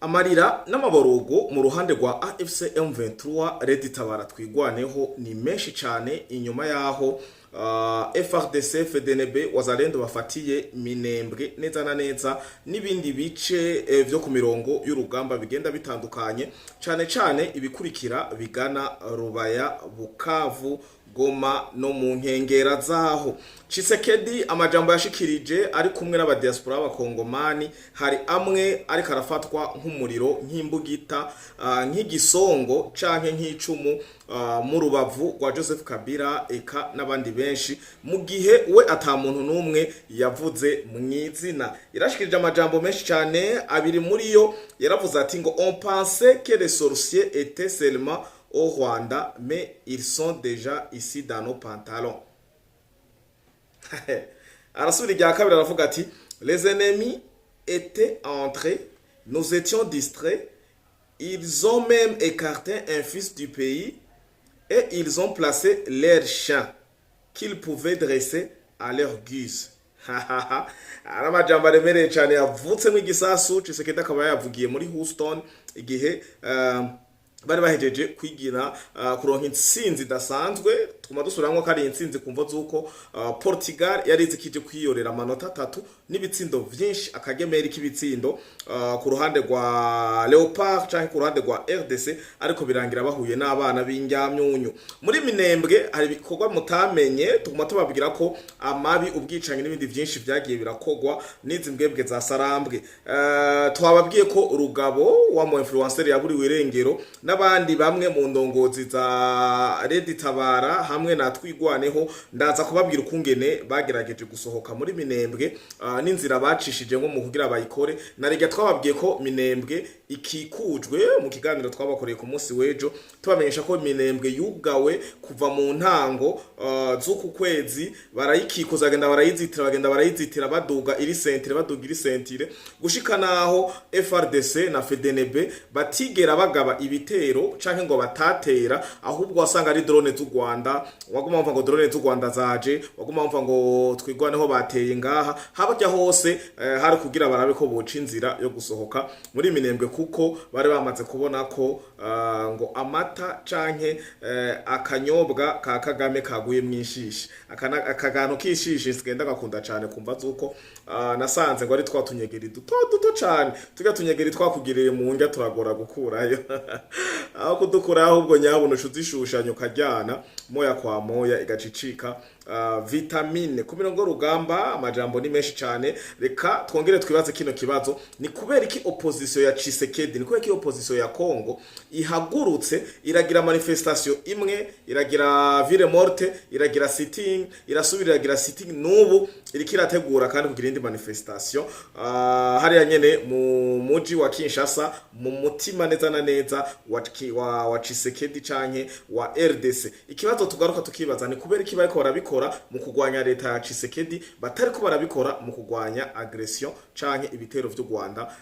Amarira n'amaborogo mu ruhande rwa AFC M23 Red Tabara Twigwaneho ni menshi cyane inyuma yaho FARDC, FDNB, Wazalendo bafatiye Minembwe neza na neza n'ibindi bice vyo ku mirongo y'urugamba bigenda bitandukanye, cyane cyane ibikurikira bigana Rubaya, Bukavu, Goma no mu nkengera zaho. Tshisekedi amajambo yashikirije ari kumwe n'abadiaspora b'abakongomani hari amwe ariko arafatwa nk'umuriro, nk'imbugita, nk'igisongo canke nk'icumu mu rubavu rwa Joseph Kabila eka n'abandi benshi, mu gihe we ata muntu n'umwe yavuze mw'izina. Yarashikirije amajambo menshi cyane, abiri muri yo yaravuze ati ngo: "On pensait que les sorciers étaient seulement au Rwanda, mais ils sont déjà ici dans nos pantalons." Arasubira irya kabiri aravuga ati: "Les ennemis étaient entrés, nous étions distraits, ils ont même écarté un fils du pays et ils ont placé leurs chiens qu'ils pouvaient dresser à leur guise." Ari amajambo aremereye cyane yavutsemo igisasu. Tshisekedi akaba yavugiye muri Houston igihe bari bahejeje kwigira kuronka intsinzi idasanzwe. Tuguma dusubiramwo ko ari intsinzi ku mvo z'uko Portugal yari izi kwiyorera amanota atatu n'ibitsindo vyinshi, akagemeri k'ibitsindo ku ruhande rwa Leopard canke ku ruhande rwa RDC, ariko birangira bahuye n'abana b'indyamyunyu. Muri Minembwe hari ibikorwa mutamenye, tuguma tubabwira ko amabi, ubwicanyi n'ibindi vyinshi vyagiye birakogwa n'izi mbwebwe za Sarambwe. Twababwiye ko Rugabo wa mu influencer yaburiwe irengero n'abandi bamwe mu ndongozi za Red Tabara hamwe na Twigwaneho. Ndaza kubabwira ukungene bagerageje gusohoka muri Minembwe n'inzira bacishije nko mu kugira bayikore. Narega twababwiye ko Minembwe ikikujwe mu kiganiro twabakoreye ku munsi w'ejo, tubamenyesha ko Minembwe yugawe kuva mu ntango z'uku kwezi. Barayikikuza, bagenda barayizitira, bagenda barayizitira, baduga iri sentire, baduga iri sentire, gushika naho FARDC na FDNB batigera bagaba ibitero canke ngo batatera, ahubwo wasanga ari drone z'u Rwanda. Waguma wumva ngo drone z'u Rwanda zaje, waguma wumva ngo Twigwaneho bateye ngaha habajya hose, hari kugira barabe ko boca inzira yo gusohoka muri Minembwe, kuko bari bamaze kubona ko ngo amata canke akanyobwa ka Kagame kaguye mwishishi. Akagano kishishi sigenda gakunda cane kumva zuko nasanze ngo ari twa tunyegeri duto duto cane, tujya tunyegeri twakugiriye mu ndya turagora gukurayo. Aho kudukurayo ahubwo nyabuna uzishushanya ukajyana moya kwa moya igacicika vitamine. Ku mirongo rugamba amajambo ni menshi cyane. Reka twongere twibaze kino kibazo: ni kubera iki opposition ya Tshisekedi, ni kubera iki opposition ya Congo ihagurutse iragira manifestation imwe, iragira ville morte, iragira sit-in, irasubira iragira sit-in, n'ubu iriko irategura kandi kugira indi manifestation hariya nyene mu muji wa Kinshasa, mu mutima neza na neza wa Tshisekedi canke wa RDC? Ikibazo tugaruka tukibaza ni kubera iki bariko barabikora mu kugwanya leta ya Tshisekedi, batariko barabikora mu kugwanya agression canke ibitero vy'u Rwanda,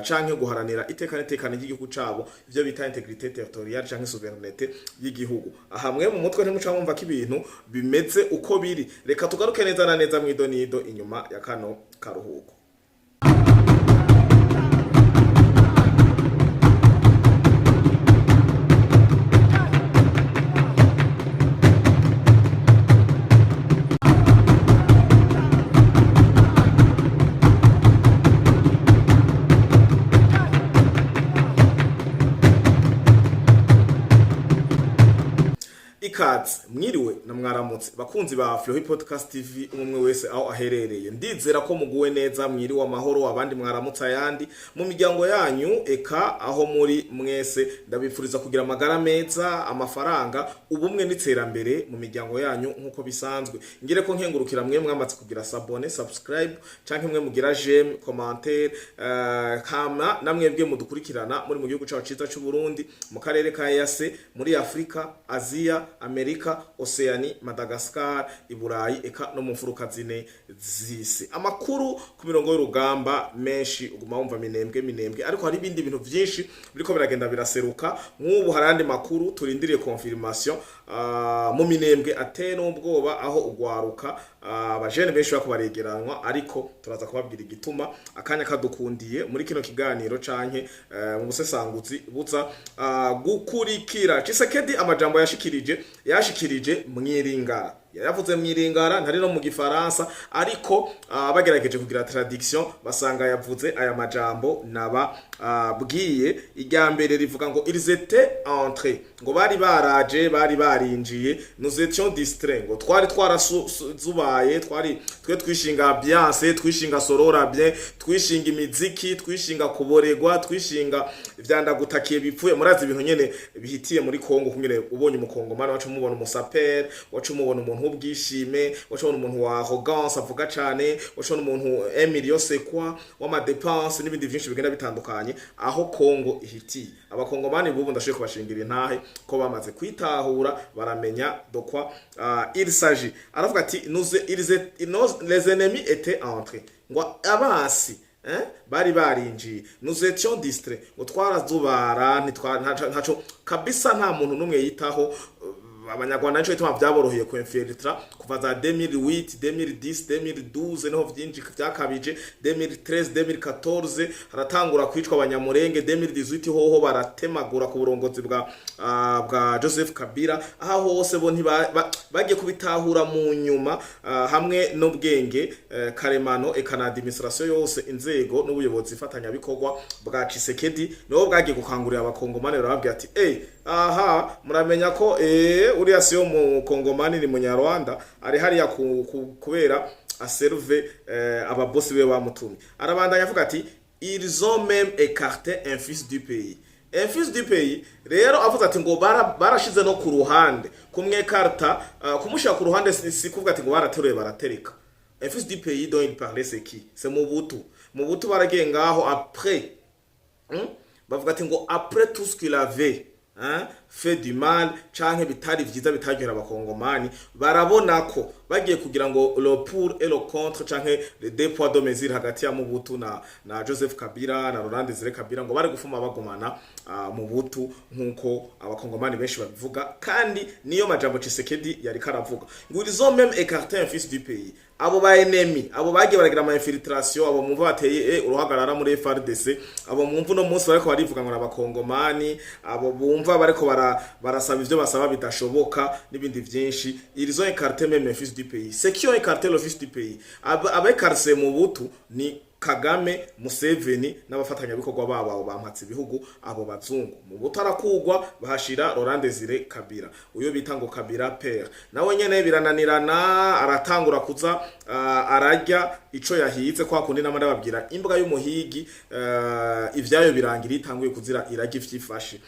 canke guharanira iteka n'itekane ry'igihugu cabo, ivyo bita intégrité territoriale canke souveraineté y'igihugu? Aha mwe mu mutwe ntimuca mwumva ko ibintu bimeze uko biri. Reka tugaruke neza na neza mw'idonido inyuma ya kano karuhuko. Ikaze, mwiriwe na mwaramutse bakunzi ba Flohi Podcast TV, umwe wese aho aherereye. Ndizera ko muguwe neza, mwiriwe amahoro, abandi mwaramutse ayandi mu miryango yanyu, eka aho muri mwese ndabifuriza kugira amagara meza, amafaranga, ubumwe n'iterambere mu miryango yanyu nk'uko bisanzwe. Ngire ko nkengurukira mwe mwamaze kugira s'abonner, subscribe, canke mwe mugira j'aime, commentaire, kama namwebwe mudukurikirana muri mu gihugu cacu ciza c'u Burundi, mu karere ka EAC, muri Afrika, Aziya, Amerika, Oceani, Madagascar, Iburayi eka no mu mfuruka zine z'isi. Amakuru ku mirongo y'urugamba menshi uguma wumva Minembwe, Minembwe, ariko hari ibindi bintu vyinshi biriko biragenda biraseruka. Nk'ubu hari andi makuru turindiriye confirmation mu Minembwe ateye n'ubwoba, aho ugwaruka Abajene benshi bako baregeranwa, ariko turaza kubabwira igituma akanya kadukundiye muri kino kiganiro canke mu busesanguzi buza gukurikira. Tshisekedi amajambo yashikirije mwiringara, yayavuze mwiringara, ntari no mu Gifaransa, ariko bagerageje kugira traduction basanga yavuze aya majambo naba bwiye. Irya mbere rivuga ngo "Ils étaient entrés", ngo bari baraje, bari barinjiye. "Nous étions distraits", ngo twari twarasuzubaye, twari twe twishinga ambiance, twishinga sorora bien, twishinga imiziki, twishinga kuboregwa, twishinga ivyandagutakiye bipfuye. Murazi ibintu nyene bihitiye muri Kongo, kungene ubonye umukongomani wacu mubona umusapere, wacu mubona umuntu w'ubwishime, wacu mubona umuntu wa arrogance avuga cane, wacu mubona umuntu 1 million c'est quoi, w'ama dépenses n'ibindi vyinshi bigenda bitandukanye. Aho Kongo ihitiye, abakongomani bubu ndashoboye kubashingira intahe ko bamaze kwitahura, baramenya de quoi il s'agit. Aravuga ati nous ils nos, les ennemis étaient entrés, ngo abasi, hein, bari barinjiye. "Nous étions distraits", ngo twarazubara, ntaco kabisa, nta muntu n'umwe yitaho. Abanyarwanda nico gituma vyaboroheye kuinfiltra kuva za 2008, 2010, 2012, niho vyinji vyakabije. 2013, 2014 haratangura kwicwa abanyamurenge. 2018 hoho baratemagura ku burongozi bwa Joseph Kabila. Aha hose bo bagiye kubitahura mu nyuma, hamwe n'ubwenge karemano eka na administration yose, inzego n'ubuyobozi ifatanyabikorwa bwa Tshisekedi nibo bwagiye gukangurira abakongomani, barababwira ati: "Eh, aha muramenya ko uriya siyo mukongomani, ni munyarwanda, ari hariya kubera aserve ababosi be bamutumye." Arabandanya avuga ati: "Ils ont même écarté un fils du pays." Un fils du pays rero, avuze ati ngo barashize no ku ruhande kumwekarta, kumushyira ku ruhande, si kuvuga ati ngo barateruye baratereka. Un fils du pays dont il parlait, c'est qui? C'est Mobutu. Mobutu baragiye ngaho après, Bavuga ati ngo après tout ce qu'il avait, hein, fait du mal canke bitari vyiza, bitaryohera abakongomani, barabona ko bagiye kugira ngo le pour et le contre canke les deux poids deux mesures hagati ya Mobutu na Joseph Kabila na Laurent Désiré Kabila, ngo bari gufuma bagumana Mobutu, nkuko abakongomani benshi babivuga. Kandi niyo majambo Tshisekedi yari karavuga ngo "Ils ont même écarté un fils du pays". Abo ba ennemi, abo bagiye baragira ama infiltration, abo mwumva bateye uruhagarara muri FARDC, abo mwumva uno munsi bariko barivuga ngo n'abakongomani, abo bumva bariko barasaba ivyo basaba bidashoboka n'ibindi vyinshi, ils ont écarté même un fils du pays. Ceux qui ont écarté le fils du pays, abekarse Mobutu, ni Kagame, Museveni n'abafatanyabikorwa babo, abo bampatse ibihugu, abo bazungu. Mobutu arakugwa, bahashira Laurent Désiré Kabila, uyo bita ngo Kabila père. Nawe nyene birananirana, aratangura kuza ararya ico yahize. Kwa kundi nama ndababwira, imbwa y'umuhigi ivyayo birangira itanguye kuzira irarya ivyifashe.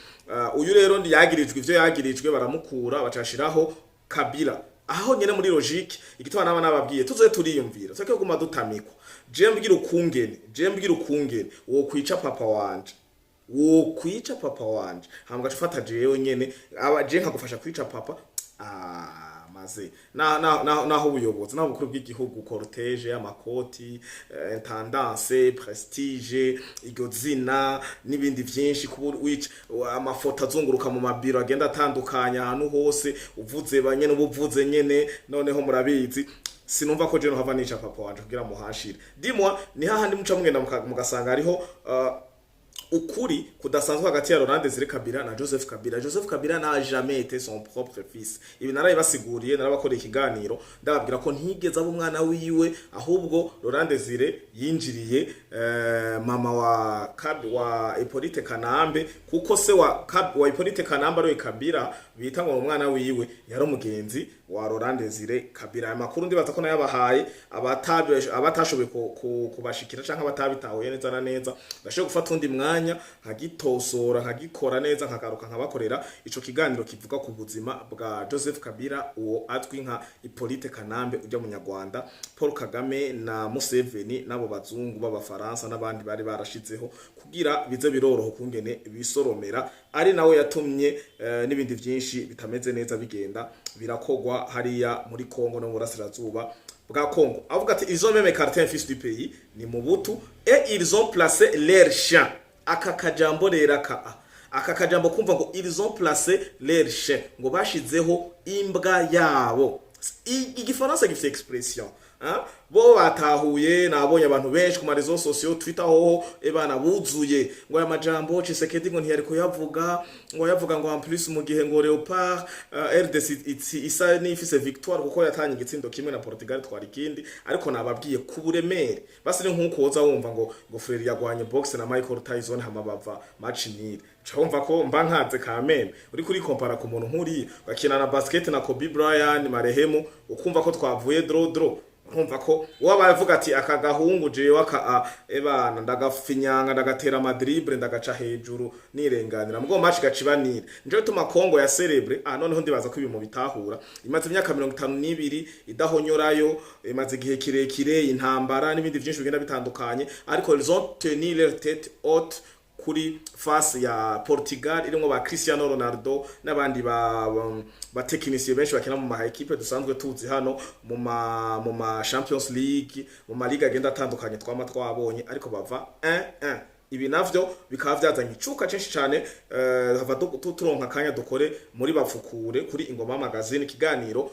Uyu rero yagirijwe ivyo yagirijwe, baramukura, bacashiraho Kabila. Aho nyene muri logique, igituma naba nababwiye tuze turiyumvira, tureke kuguma dutamikwa. Je mbwira ukungene wo kwica papa wanje, wo kwica papa wanje, hama ugaca ufata jewe nyene aba je nkagufasha kwica papa. Ah, maze na na na naho ubuyobozi, naho ubukuru bw'igihugu, cortège, amakoti, intendance, prestige, iryo zina n'ibindi vyinshi, kuba wica amafoto azunguruka mu mabiro agenda atandukanya ahantu hose, uvuze banyene ubuvuze nyene. Noneho murabizi, sinumva ko je no hava nica papa wanje kugira muhashire. Dimwa ni hahandi muca mugenda mugasanga hariho ukuri kudasanzwe hagati ya Laurent Désiré Kabila na Joseph Kabila. Joseph Kabila n'a jamais été son propre fils. Ibi narabibasiguriye, narabakoreye ikiganiro, ndababwira ko ntigeze aba umwana wiwe, ahubwo Laurent Désiré yinjiriye mama wa Hippolyte Kanambe, kuko se wa Hippolyte Kanambe ariwe Kabila bita ngo umwana wiwe, yari umugenzi wa Laurent Désiré Kabila. Aya makuru ndibaza ko nayabahaye. Abatashoboye kubashikira canke abatabitahuye neza na neza, ndashoboye gufata undi mwanya nkagitosora, nkagikora neza, nkagaruka nkabakorera ico kiganiro kivuga ku buzima bwa Joseph Kabila, uwo azwi nka Hippolyte Kanambe, ujya munyarwanda Paul Kagame na Museveni n'abo bazungu b'abafaransa n'abandi bari barashizeho kugira bize biroroha ukungene bisoromera, ari nawe yatumye n'ibindi vyinshi bitameze neza bigenda birakogwa hariya muri Kongo no mu burasirazuba bwa Kongo. Avuga ati "Ils ont même écarté un fils du pays", ni Mobutu, "et ils ont placé leur chien". Aka kajambo rero, aka kajambo kumva ngo "Ils ont placé leur chien", ngo bashizeho imbwa yabo. Igifaransa gifite expression, hein? Bo batahuye. Nabonye abantu benshi ku ma réseaux sociaux, Twitter hoho, ebana buzuye ngo aya majambo Tshisekedi ngo ntiyari kuyavuga, ngo yavuga ngo en plus mu gihe ngo Leopard RDC isa n'ifise victoire kuko yatanye igitsindo kimwe na Portugal, twari ikindi. Ariko nababwiye ku buremere basi ni nkuko woza wumva ngo Frère yagwanye boxe na Michael Tyson, hama bava match nul, uca wumva ko mba nkaze kameme uri kuri kompara ku muntu nkuriya ugakina na basket na Kobe Bryant marehemu, ukumva ko twavuye draw draw, nkumva ko uwo bavuga ati aka gahungu jewe aka ebana ndagafinyanga, ndagatera ama dribble, ndagaca hejuru nirenganira mubwo match gaciba nire. Nico gituma Congo ya célèbre. Noneho ndibaza ko ibi mu bitahura, imaze imyaka 52 idahonyorayo, imaze igihe kirekire, intambara n'ibindi byinshi bigenda bitandukanye, ariko ils ont tenu leur tête haute kuri face ya Portugal irimwo ba Cristiano Ronaldo n'abandi ba techniciens benshi bakina mu ma équipe dusanzwe tuzi hano mu ma Champions League, mu ma ligue agenda atandukanye twama twabonye, ariko bava 1-1. Ibi navyo bikaba vyazanye icuka cinshi cane. Hava turonka akanya dukore muri bapfukure kuri Ingoma Magazine ikiganiro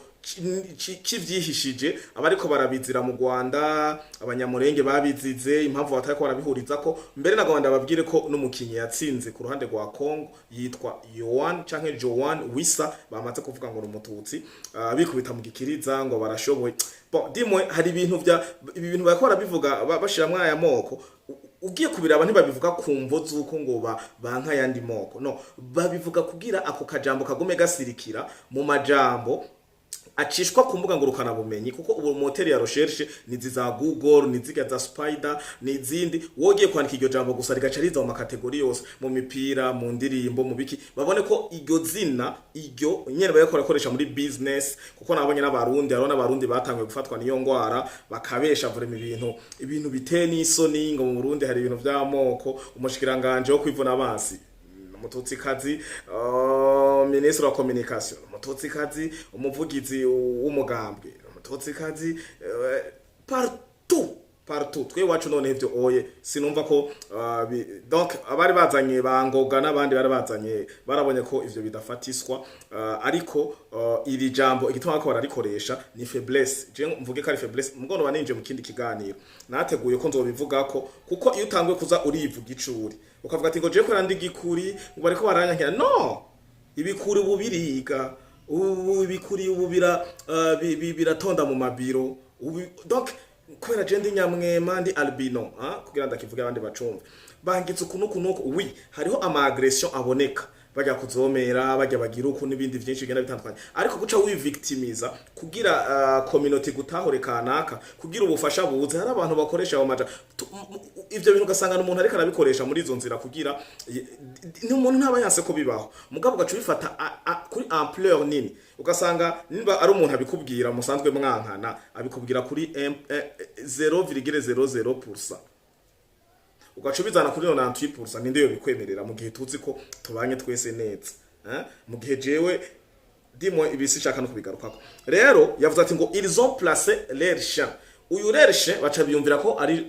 kivyihishije abariko barabizira mu Rwanda, abanyamurenge babizize, impamvu batariko barabihuriza ko mbere na Rwanda. Babwire ko n'umukinyi yatsinze ku ruhande rwa Congo yitwa Yohan canke Joan Wissa, bamaze kuvuga ngo ni umututsi, bikubita mu gikiriza ngo barashoboye. Bon, dimwe hari ibintu vya ibi bintu bariko barabivuga, bashiramwo aya moko. Ugiye kubiraba, ntibabivuga ku mvo z'uko ngo banka yandi moko, no babivuga kugira ako kajambo kagume gasirikira mu majambo acishwa ku mbuga ngurukana bumenyi, kuko ubu moteur ya recherche ni za Google, ni ziga za Spider, ni izindi. Wogiye kwandika iryo jambo gusa rigaca riza mu ma catégories yose, mu mipira, mu ndirimbo, mu biki, babone ko iryo zina iryo nyene bariko barakoresha muri business. Kuko nabonye n'abarundi, hariho n'abarundi batanguye gufatwa n'iyo ngwara, bakabesha vraiment ibintu biteye n'isoni, ngo mu Burundi hari ibintu vy'amoko, umushikiranganje wo kwivuna abansi umututsikazi, ministre wa communication umututsikazi, umuvugizi w'umugambwe umututsikazi, partout partout. Twe iwacu none ivyo oye sinumva ko donc abari bazanye bangoga n'abandi bari bazanye barabonye ko ivyo bidafatiswa. Ariko iri jambo igituma ko bararikoresha ni faiblesse. Je mvuge ko ari faiblesse mugono baninje mu kindi kiganiro nateguye ko nzobivuga ko, kuko iyo utanguye kuza urivuga icuri ukavuga ati ngo je ko ndi gikuri, ngo bariko baranyankira, no ibikuri ubu biriga, ubu ibikuri ubu biratonda mu mabiro ubu. Donc kubera je ndi nyamwema, ndi albino, kugira ndakivuge abandi bacumve, bangitse uku nuku nuku. Oui, hariho ama agression aboneka, bajya kuzomera, bajya bagira uku n'ibindi byinshi bigenda bitandukanye, ariko guca wivictimiza kugira community gutahure kanaka, kugira ubufasha buze, hari abantu bakoresha ayo maja ivyo bintu, ugasanga umuntu ariko arabikoresha muri izo nzira kugira ni umuntu ntaba yanse ko bibaho, mugabo ugaca ubifata kuri ampleur nini, ugasanga niba ari umuntu abikubwira musanzwe mwankana, abikubwira kuri 0,00%, ugaca ubizana kuri 98%. Ninde yo bikwemerera mu gihe tuzi ko tubanye twese neza, eh? Mu gihe jewe ndimo ibisi shaka no kubigarukako. Rero yavuze ati ngo ils ont placé leur chien. Uyu leur chien baca biyumvira ko ari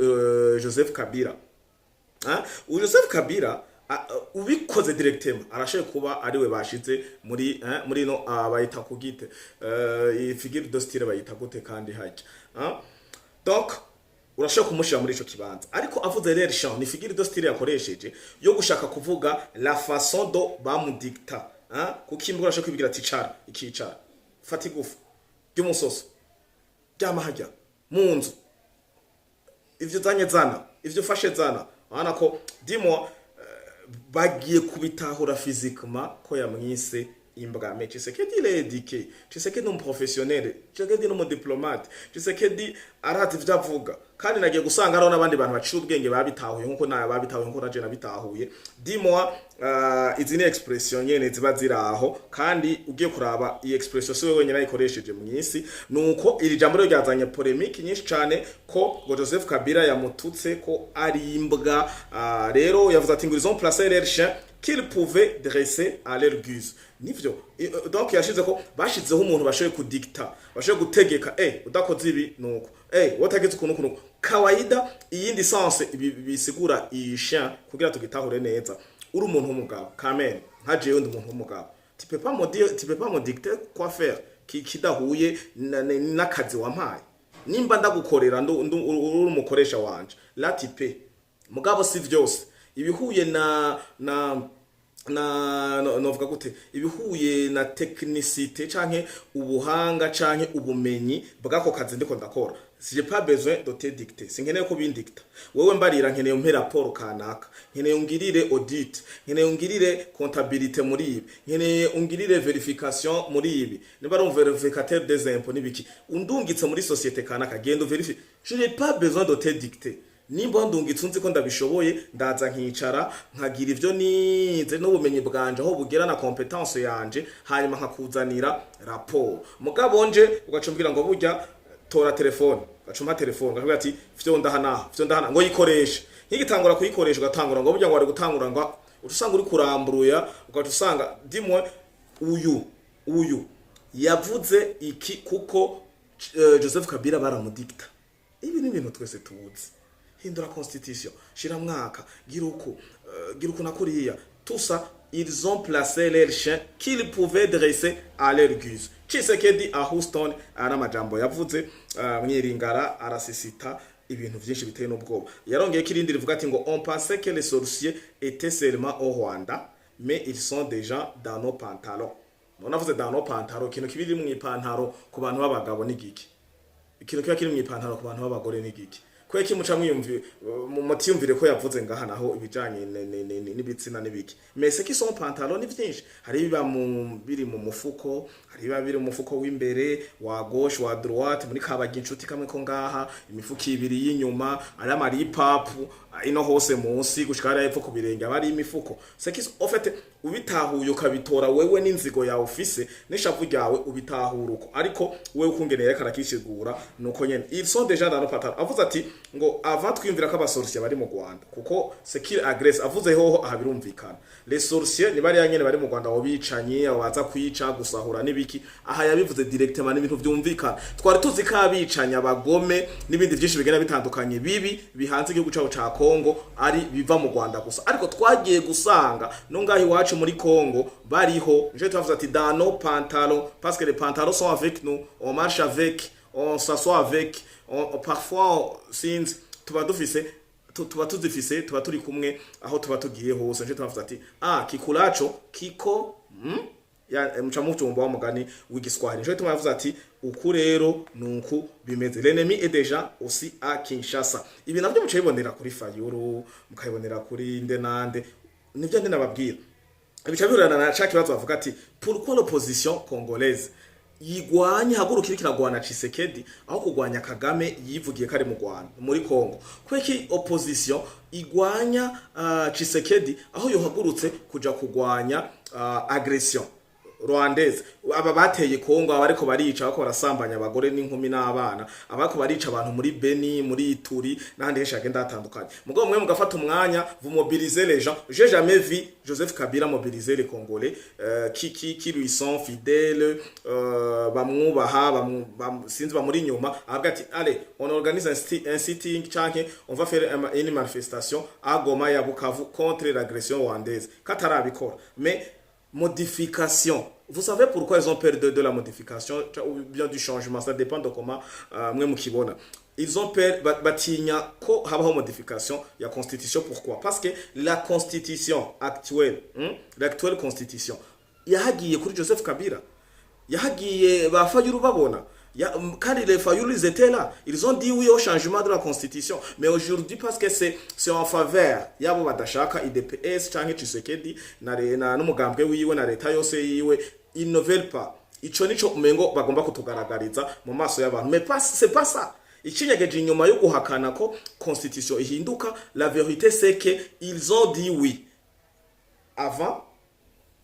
Joseph Kabila. Ah, uyu Joseph Kabila, ubikoze directement arashoboye kuba ariwe bashize muri muri no bayita kugite figure de style bayita gute kandi hajya, ah? Donc urashobora kumushira muri ico kibanza, ariko avuze leur chien ni figure de style yakoresheje yo gushaka kuvuga la façon dont bamudikta, hein? Kuko imbwa urashobora kwibwira ati cara ikicara, fata igufa ry'umusoso, ryama hajya mu nzu, ivyo zanye zana, ivyo ufashe zana. Urabona ko dis-moi bagiye kubitahura physiquement ko yamwise imbwa. Mais Tshisekedi, il est éduqué. Tshisekedi ni umuprofessionnel, Tshisekedi ni umudiplomate, Tshisekedi arazi ivyo avuga. Kandi nagiye gusanga hariho n'abandi bantu baciye ubwenge babitahuye nkuko nawe babitahuye, nkuko naje nabitahuye. Dis-moi, izi ni expression nyene ziba ziri aho. Kandi ugiye kuraba iyi expression si we wenyine ayikoresheje mu isi. Nuko iri jambo rero ryazanye polémique nyinshi cane, ko ngo Joseph Kabila yamututse ko ari imbwa. Rero yavuze ati ngo ils ont placé leur chien qu'ils pouvaient dresser à leur guise. Nivyo. Donc yashize ko bashizeho umuntu bashoboye kudikta, bashoboye gutegeka, udakoze ibi nuko, watagize ukuntu ukuntu kawaida. Iyindi sens ibi bisigura iyi chien, kugira tugitahure neza, uri umuntu w'umugabo kamene nka jewe ndi umuntu w'umugabo, tu peux pas me dire, tu peux pas me dicter quoi faire. kidahuye n'akazi wampaye. Nimba ndagukorera, uri umukoresha wanje, latipe mugabo si vyose ibihuye na novuga gute, ibihuye na technicité canke ubuhanga canke ubumenyi bw'ako kazi ndiko ndakora. J'ai pas besoin de te dicter, sinkeneye ko bindikta. Wewe mbarira, nkeneye umpe rapport kanaka, nkeneye ungirire audit, nkeneye ungirire comptabilité muri ibi, nkeneye ungirire vérification muri ibi, niba ari un vérificateur des impôts nibiki, undungitse muri société kanaka, genda vérifie. Je n'ai pas besoin de te dicter. Nimba ndungitse unzi ko ndabishoboye, ndaza nkicara, nkagira ivyo nize n'ubumenyi bwanje aho bugera na compétence yanje, hanyuma nkakuzanira rapport. Mugabo nje ugaca umbwira ngo burya tora telefone, ugaca umpa telefone, ugaca ati fyonda hana, fyonda hana, ngo yikoreshe. Nkigitangura kuyikoresha, ugatangura ngo burya ngo wari gutangura, ngo uca usanga uri kuramburuya, ugaca usanga dimwe uyu yavuze iki, kuko Joseph Kabila baramudikta. Ibi ni ibintu twese tuzi: hindura constitution, shira mwaka, gira uku, gira uku na kuriya. Tout ça, ils ont placé leurs chiens qu'ils pouvaient dresser à leur guise. Tshisekedi a Houston ari amajambo yavuze mwiringara arasisita ibintu vyinshi biteye n'ubwoba. Yarongeye ko irindi rivuga ati ngo: "On pensait que les sorciers étaient seulement au Rwanda, mais ils sont déjà dans nos pantalons." None avuze "dans nos pantalons", ikintu kibiri mu ipantaro ku bantu b'abagabo ni giki? Ikintu kiba kiri mu ipantaro ku bantu b'abagore ni giki? Kubera ki muca mwiyumvi mutiyumvire ko yavuze ngaha naho ibijanye n'ibitsina n'ibiki? Mais ce qui sont pantalons ni vyinshi: hari ibiba mu biri mu mufuko, hari ibiba biri mu mufuko w'imbere wa gauche, wa droite, muri kabaga inshuti kamwe ko ngaha, imifuko ibiri y'inyuma, ari amaripapu ino hose munsi gushika hariya hepfo ku birenge aba ari imifuko. Ce qui en fait ubitahuye ukabitora wewe n'inzigo yawe ufise n'ishavu ryawe, ubitahura uko. Ariko wewe ukungene yariko arakishigura nuko nyene ils sont déjà dans nos pantalons. Avuze ati ngo avant twiyumvira ko abasorciers bari mu Rwanda, kuko ce qu'il agresse avuze hoho aha birumvikana, les sorciers ni bariya nyene bari mu Rwanda, abo bicanyi, abo baza kwica, gusahura n'ibiki. Aha yabivuze directement n'ibintu vyumvikana. Twari tuzi ko abicanyi, abagome n'ibindi vyinshi bigenda bitandukanye bibi bihanze igihugu cabo ca Kongo ari biva mu Rwanda gusa, ariko twagiye gusanga no ngaho iwacu muri Kongo bariho. Je tuvuze ati "dans nos pantalons" parce que les pantalons sont avec nous, on marche avec, on s'assoit avec, parfois sinzi tuba dufise tuba tuzifise, tuba turi kumwe aho tuba tugiye hose. Nje tubavuze ati ah, kikulacho kiko ya muca mutumba wa mugani w'igiswahili. Nje tubavuze ati uku rero nuku bimeze, l'ennemi est déjà aussi à Kinshasa. Ibi navyo muca bibonera kuri Fayulu, mukabibonera kuri nde nande, nivyo nde nababwira. Bica bihurana na ca kibazo bavuga ati: pourquoi l'opposition congolaise yigwanya, hagurukira kiragwana Tshisekedi aho kugwanya Kagame yivugiye ko ari mu Rwanda, muri Congo? Kweki opposition igwanya Tshisekedi aho yohagurutse kuja kugwanya agression rwandaise, aba bateye Kongo, aba ariko barica, bariko barasambanya abagore n'inkumi n'abana, abariko barica abantu muri Beni, muri Ituri n'ahandi henshi hagenda hatandukanye? Mugabo mwe mugafata umwanya, vous mobilisez les gens. J'ai jamais vu Joseph Kabila mobiliser les Congolais qui lui sont fidèles, bamwubaha, sinzi bamuri inyuma, avuga ati: "Allez, on organise un sitting canke on va faire une manifestation à Goma ya Bukavu contre l'agression rwandaise." Katarabikora. Mais modification, vous savez pourquoi ils ont peur de la modification ou bien du changement? Ça dépend de comment mwe mukibona. Ils ont peur, batinya ko habaho modification ya constitution. Pourquoi? Parce que la constitution actuelle, l'actuelle constitution yahagiye kuri Joseph Kabila, yahagiye ba Fayulu babona ya, quand les Fayulu, ils étaient là, ils ont dit oui au changement de la constitution. Mais aujourd'hui, parce que c'est en faveur yabo badashaka, UDPS canke Tshisekedi na n'umugambwe wiwe na leta yose yiwe, ils ne veulent pas. Ico nico umengo bagomba kutugaragariza mu maso y'abantu, mais pas, c'est pas ça. Ikinyegeje inyuma yo guhakana ko constitution ihinduka, la vérité, c'est que ils ont dit oui avant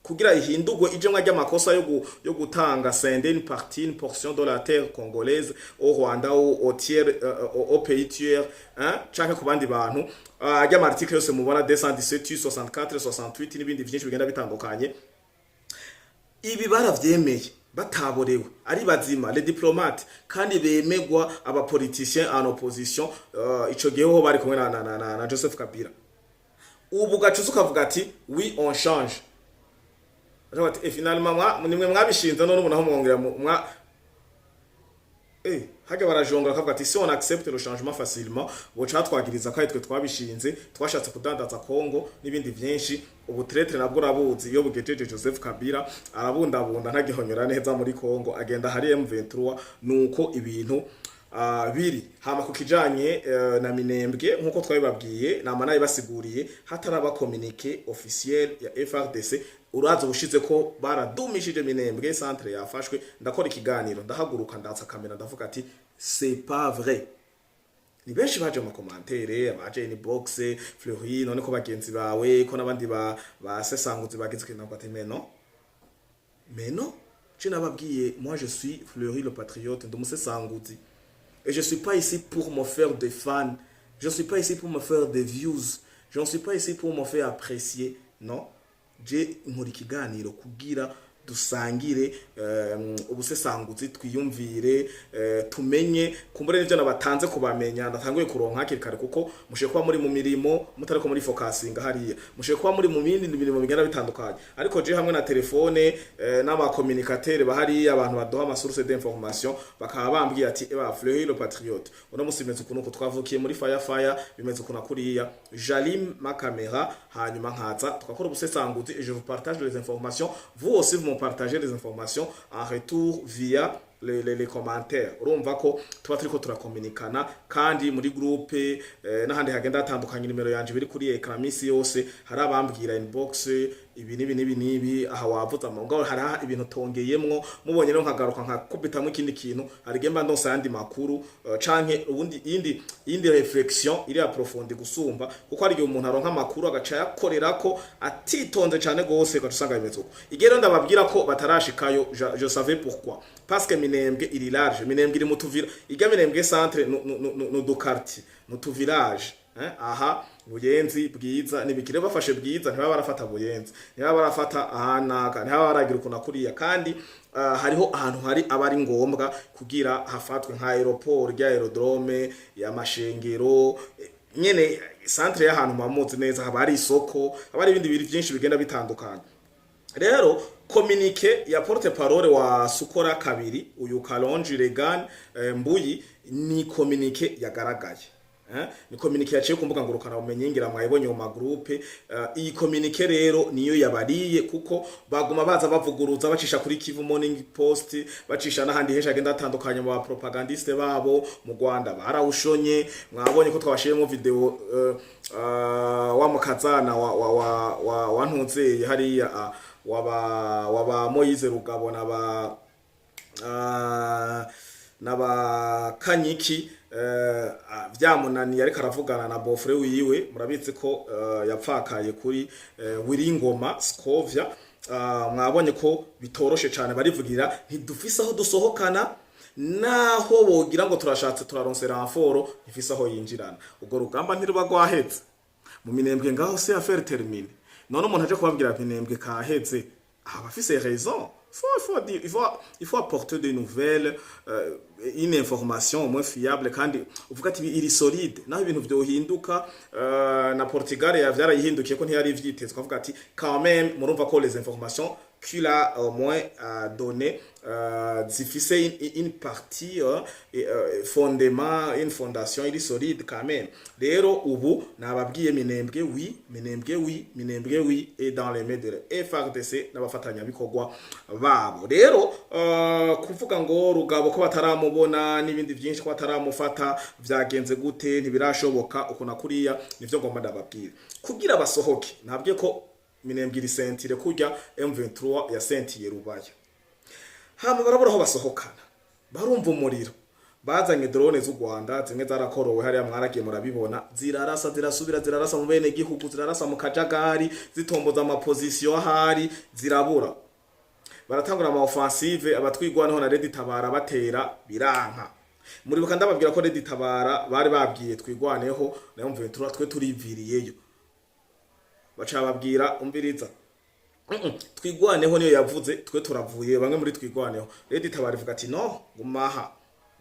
kugira ihindurwe, ijemwa ry'amakosa yo gutanga, céder une partie, une portion de la terre congolaise au Rwanda ou au tiers, au pays tiers, hein, canke ku bandi bantu, ajya article yose mubona, 217, 64, 68 n'ibindi vyinshi bigenda bitandukanye. Ibi baravyemeye bataborewe, ari bazima, les diplomates, kandi bemegwa aba politiciens en opposition ico gihe ho bari kumwe na Joseph Kabila. Ubu gacuza ukavuga ati: "Oui, on change." Baravuga bati: "Finalement nimwe mwabishinze, none ubu naho mwongera mwa hajya barajongora." Akavuga ati: "Si on accepte le changement facilement, boca twagiriza ko ari twe twabishinze, twashatse kudandaza Kongo n'ibindi vyinshi." Ubu traître nabwo urabuzi, iyo bugejeje Joseph Kabila arabundabunda, ntagihonyora neza muri Kongo, agenda hari M23. Nuko ibintu biri. Hama ku kijanye na Minembwe, nkuko twabibabwiye, nama nabibasiguriye, hataraba communiqué officiel ya FARDC, uraza ubushize ko baradumishije Minembwe centre yafashwe, ndakora ikiganiro, ndahaguruka, ndatsa kamera, ndavuga ati: "C'est pas vrai." Ni benshi baje mu commentaire, abaje inbox: "Fleury, none ko bagenzi bawe, ko n'abandi ba basesanguzi bagize ikintu?" Ati: "Mais non, mais non, je nababwiye, moi je suis Fleury le patriote, ndi umusesanguzi et je suis pas ici pour me faire des fans, je suis pas ici pour me faire des views, je ne suis pas ici pour me faire apprécier. Non, je nkora ikiganiro kugira dusangire ubusesanguzi, twiyumvire, tumenye kumbure n'ivyo nabatanze kubamenya ndatanguye kuronka hakiri kare, kuko mushiye kuba muri mu mirimo mutariko muri focusinga hariya, mushiye kuba muri mu bindi mirimo bigenda bitandukanye. Ariko je hamwe na telefone n'aba communicateur bahari, abantu baduha ama source d'information, bakaba bambwiye ati: 'Eba Fleury le patriote, uno musi bimeze ukuntu uku, twavukiye muri fire fire, bimeze ukuntu kuriya.' J'allume ma caméra, hanyuma nkaza tukakora ubusesanguzi et je vous partage les informations, vous aussi vous me partagez les informations en retour via les commentaires. Urumva ko tuba turiko turakominikana kandi muri groupe n'ahandi hagenda hatandukanye. Nimero yanje biri kuri écran misi yose, hari abambwira inbox ibi n'ibi n'ibi n'ibi, aha wavuze amagabo, hari ibintu tongeyemwo, mubonye rero nkagaruka nkakubitamwo ikindi kintu, hari gemba ndonsa yandi makuru canke ubundi yindi réflexion iri approfondie gusumba, kuko hari igihe umuntu aronka amakuru agaca yakorerako atitonze cane gose, ugaca usanga bimeze uko. Igihe rero ndababwira ko batarashikayo, je savais pourquoi, parce que Minembwe iri large, Minembwe iri mu tuvira, irya Minembwe centre nu du quartier, nu tu village. Aha Buyenzi, Bwiza nibikire, bafashe Bwiza ntibaba barafata Buyenzi, ntibaba barafata ahanaka, ntibaba baragira ukuntu kuriya. Kandi hariho ahantu hari aba ari ngombwa kugira hafatwe, nka aéroport rya aérodrome ya Mashengero, nyene centre y'ahantu mamuzi neza, haba hari isoko, haba hari ibindi bintu byinshi bigenda bitandukanye. Rero communiqué ya porte parole wa Sukora kabiri, uyu Kalonji Regan Mbuyi, ni communiqué yagaragaye, ni communiqué yaciye ku mbuga ngurukana bumenyi, ngira mwayibonye mu ma groupe. Iyi communiqué rero niyo yabariye, kuko baguma baza bavuguruza, bacisha kuri Kivu Morning Post, bacisha n'ahandi henshi agenda atandukanye mu ba propagandiste babo mu Rwanda barawushonye. Mwabonye ko twabashiyemo video wa mukazana wa Ntuzeye hariya, waba Moise Rugabo na ba naba Kanyiki, vyamunaniye ariko aravugana na beau-frère wiwe. Murabizi ko yapfakaye kuri Wiringoma Scovia. Mwabonye ko bitoroshe cane, barivugira ntidufise aho dusohokana, naho bogira ngo turashatse turaronse renfort, ntifise aho yinjirana. Ubwo rugamba ntiruba rwaheze mu Minembwe ngaho, c'est affaire terminée. None umuntu aje kubabwira Minembwe kaheze, aba afise raison. Il faut dire, il faut apporter des nouvelles, une information au moins fiable, kandi uvuga ati iri solide, naho ibintu vyohinduka. Na Portugal yavyarayihindukiye ko ntiyari vyitezwe, avuga ati quand même murumva ko les informations qu'il a au moins donné zifise une partie et, fondement, une fondation iri solide quand même. Rero ubu nababwiye: Minembwe oui, Minembwe oui, Minembwe oui, et dans les mains de la FARDC n'abafatanyabikorwa babo. Rero kuvuga ngo Rugabo ko bataramubona n'ibindi byinshi, ko bataramufata, vyagenze gute, ntibirashoboka uko nakuriya, nivyo ngomba ndababwira. Kugira basohoke, nabwiye ko Minembwe iri ceinturée kurya M23 yasentiye Rubaya. Hama barabura aho basohokana, barumva umuriro, bazanye drone z'u Rwanda, zimwe zarakorowe hariya, mwaragiye murabibona, zirarasa, zirasubira, zirarasa mu bene gihugu, zirarasa mu kajagari, zitomboza ama position ahari, zirabura. Baratangura ama offensive, abatwigwanaho na Red Tabara batera, biranka. Muribuka ndababwira ko Red Tabara bari babwiye Twigwaneho na M23: "Twe turiviriyeyo." Baca babwira: "Umviriza, Twigwaneho niyo yavuze, twe turavuye." Bamwe muri Twigwaneho, Red Tabara ivuga ati: "No, gumaha,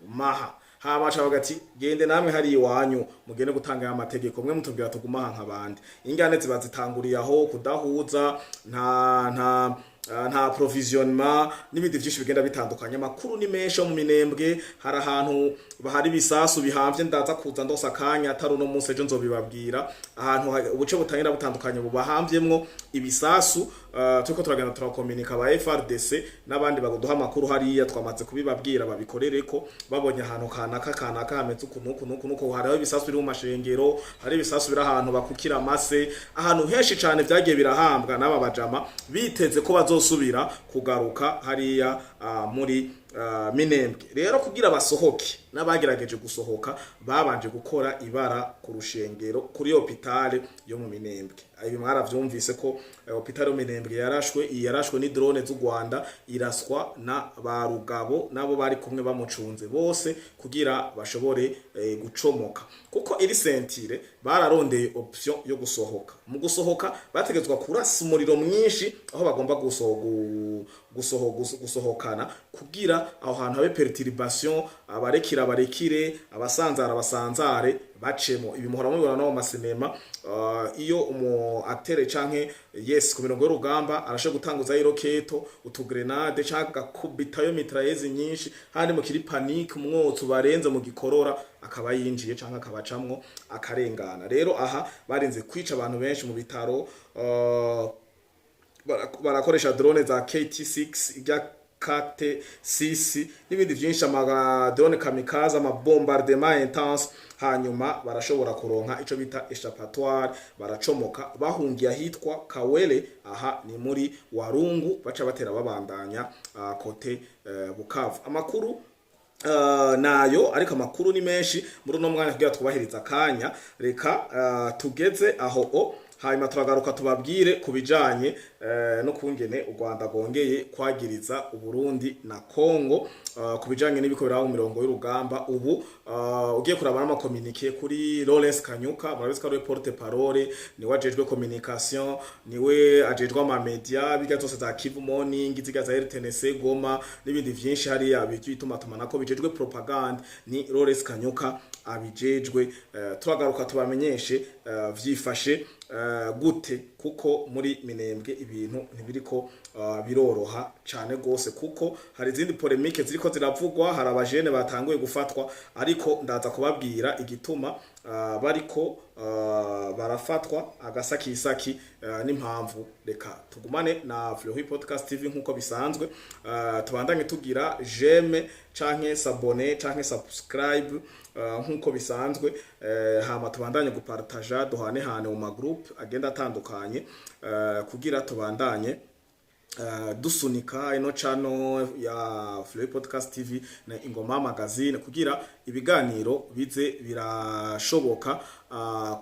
gumaha." Hama baca bavuga ati: "Gende namwe hari iwanyu, mugende gutanga ya mategeko, mwe mutubwira tugumaha nk'abandi." Ingane ziba zitanguriye aho kudahuza, nta nta approvisionnement n'ibindi vyinshi bigenda bitandukanye. Amakuru ni menshi yo mu Minembwe. Hari ahantu bahari ibisasu bihamvye, ndaza kuza ndose akanya, atari uno munsi, ejo nzobibabwira, ahantu ubuce butangenda butandukanye bubahamvyemwo ibisasu. Turiko turagenda turakominika ba FARDC n'abandi baduha amakuru hariya, twamaze kubibabwira babikorereko. Babonye ahantu kanaka kanaka hameze uku nuku nuku nuku, hariho ibisasu biri mu mashengero, hari ibisasu biri ahantu bakukira amase, ahantu henshi cane vyagiye birahambwa n'aba bajama biteze ko bazosubira kugaruka hariya muri Minembwe. Rero kugira basohoke, n'abagerageje gusohoka babanje gukora ibara ku rushengero, kuri hôpital yo mu Minembwe. Ibi mwaravyumvise ko hôpital yo mu Minembwe yarashwe. Iyi yarashwe ni drone z'u Rwanda, iraswa na ba Rugabo nabo bari kumwe bamucunze bose kugira bashobore gucomoka, kuko iri ceinture bararondeye option yo gusohoka. Mu gusohoka bategetswa kurasa umuriro mwinshi aho bagomba gusohokana, kugira aho hantu habe perturbation, abarekira barekire, abasanzara basanzare, bacemo. Ibi muhora mubibona no mu masinema, iyo umu acteur canke yes ku mirongo y'urugamba arashobora gutanguza iroketo, utugrenade, canke agakubitayo mitrailleuse nyinshi, handi mu kiri panique, umwotsi ubarenze mu gikorora, akaba yinjiye canke akabacamwo akarengana. Rero aha barinze kwica abantu benshi mu bitaro, barakoresha drone za KT6, ijya KT6 n'ibindi byinshi, ama drone kamikaze, ama bombardement intense. Hanyuma barashobora kuronka ico bita échappatoire, baracomoka bahungiye ahitwa Kawele, aha ni muri Warungu, baca batera babandanya côté Bukavu. Amakuru nayo, ariko amakuru ni menshi muri uno mwanya, kugira twubahiriza akanya, reka tugeze aho o hanyuma turagaruka tubabwire ku bijanye no kungene u Rwanda rwongeye kwagiriza Uburundi na Congo ku bijanye n'ibiko biraba mu mirongo y'urugamba. Ubu ugiye kuraba n'amacommuniqué kuri Lawrence Kanyuka, murabizi ko ari porte parole, niwe ajejwe communication, niwe ajejwe ama media, biga zose za Kivu Morning, ziga za RTNC Goma n'ibindi vyinshi hariya bituma tumanako bijejwe propagande, ni Lawrence Kanyuka abijejwe. Turagaruka tubamenyeshe vyifashe gute, kuko muri Minembwe ibintu ntibiriko biroroha cane gose, kuko hari izindi polémique ziriko ziravugwa. Hari abajene batanguye gufatwa, ariko ndaza kubabwira igituma bariko barafatwa agasakisaki n'impamvu. Reka tugumane na Fleury Podcast TV nkuko bisanzwe, tubandanye tugira j'aime canke s'abonner canke subscribe nkuko bisanzwe, hama tubandanye gupartaja, duhanehane mu magroupe agenda atandukanye, kugira tubandanye dusunika ino channel ya Fleury Podcast TV na Ingoma Magazine, kugira ibiganiro bize birashoboka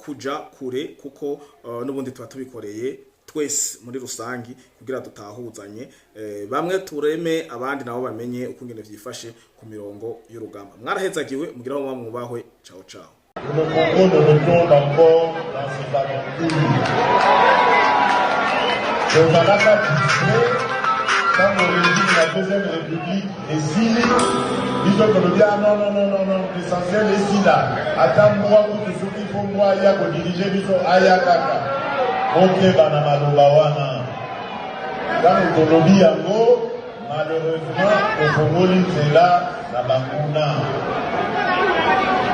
kuja kure, kuko n'ubundi tuba tubikoreye twese muri rusangi kugira dutahuzanye, bamwe tureme, abandi nabo bamenye ukungene vyifashe ku mirongo y'urugamba. Mwarahezagiwe, mugiraho muba mwubahwe. Ciao ciao. Le Congo ne retombe encore dans ses aventures. Tozalaka distrait ntango régime ya deuxième République esili. Biso tolobi: ah non, non, non, non, non, l'essentiel esila. Ata mbwa kutu, soki fo mbwa aya kodiriger biso, aya kaka. Okeba na maloba wana. Ntango tolobi yango, malheureusement tofongoli nzela na banguna.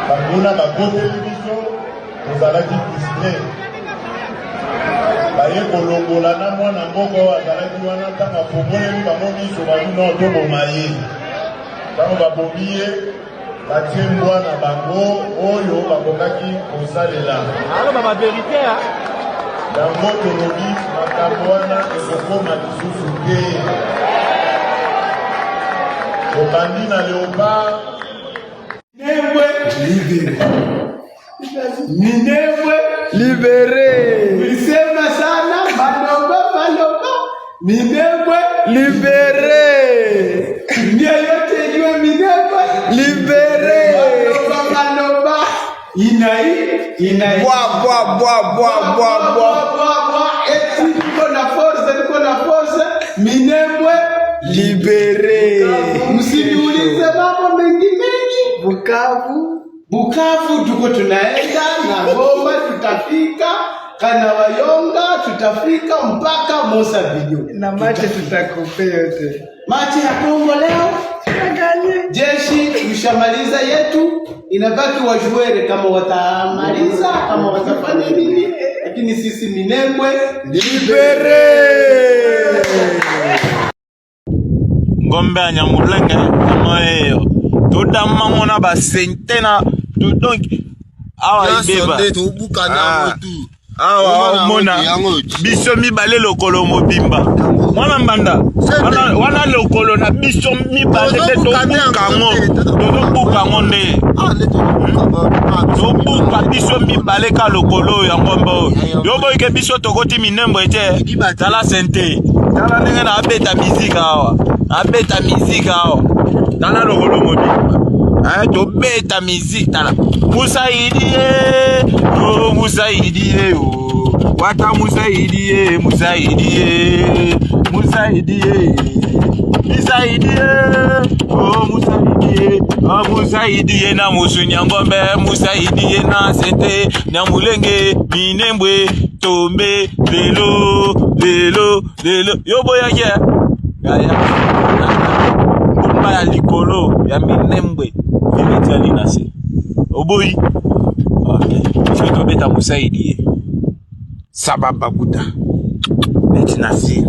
Banguna bakoteli biso. Tozalaki distrait, baye kolongola na mwana mboka oyo azalaki wana. Ntango afongoleli bango miso, babino toboma ye. Ntango babomi ye, batie mbwa na bango oyo bakokaki kosalela. Aloba bavérité. Yango tolobi, makambo wana ekokoma lisusu te. Tobandi na Léopard. Minembwe libéré. Minembwe libéré. Nilisema sana, baloba baloba Minembwe libéré. Dunia yote ijue Minembwe libéré. Baloba baloba inai inai. Bwa bwa bwa bwa bwa bwa. Bwa bwa eti niko na force, niko na force. Minembwe libéré. Msiniulize mambo mengi mengi. Bukavu. Bukavu tuko tunaenda na Goma tutafika. Kanabayonga, tutafika mpaka Mosa Binyo Na match tutakupe yote. Match ya Kongo leo Tutaganye. Jeshi tushamaliza yetu, inabaki wajoueurs kama watamaliza kama watafanya nini, lakini sisi Minembwe. Libéré. Ngombe ya Nyamulenge yango eyo todamango na basente na donc awa ebeba. Ah. Awa omona biso mibale lokolo mobimba, mwana mbanda wana lokolo na biso mibale nde tobuka yango, tozobuka yango nde tobuka biso mibale ka lokolo oyo ya ngombe oyo. Yo boyike biso tokoti Minembwe te. Tala sente, tala ndenge na abeta miziki awa, abeta miziki awa, tala lokolo mobimba. Eh, tobeta miziki, tala musaidie o musaidie o wata musaidie musaidie musaidie musaidie o musaidie o musaidie na musunya ngombe musaidie na sente Nyamulenge Minembwe tombe lelo lelo lelo. Yo boyaki gaya ngomba ya likolo ya Minembwe eletiali na se oboyi. Ok, soki tobeta musaidie sabababuta neti na se.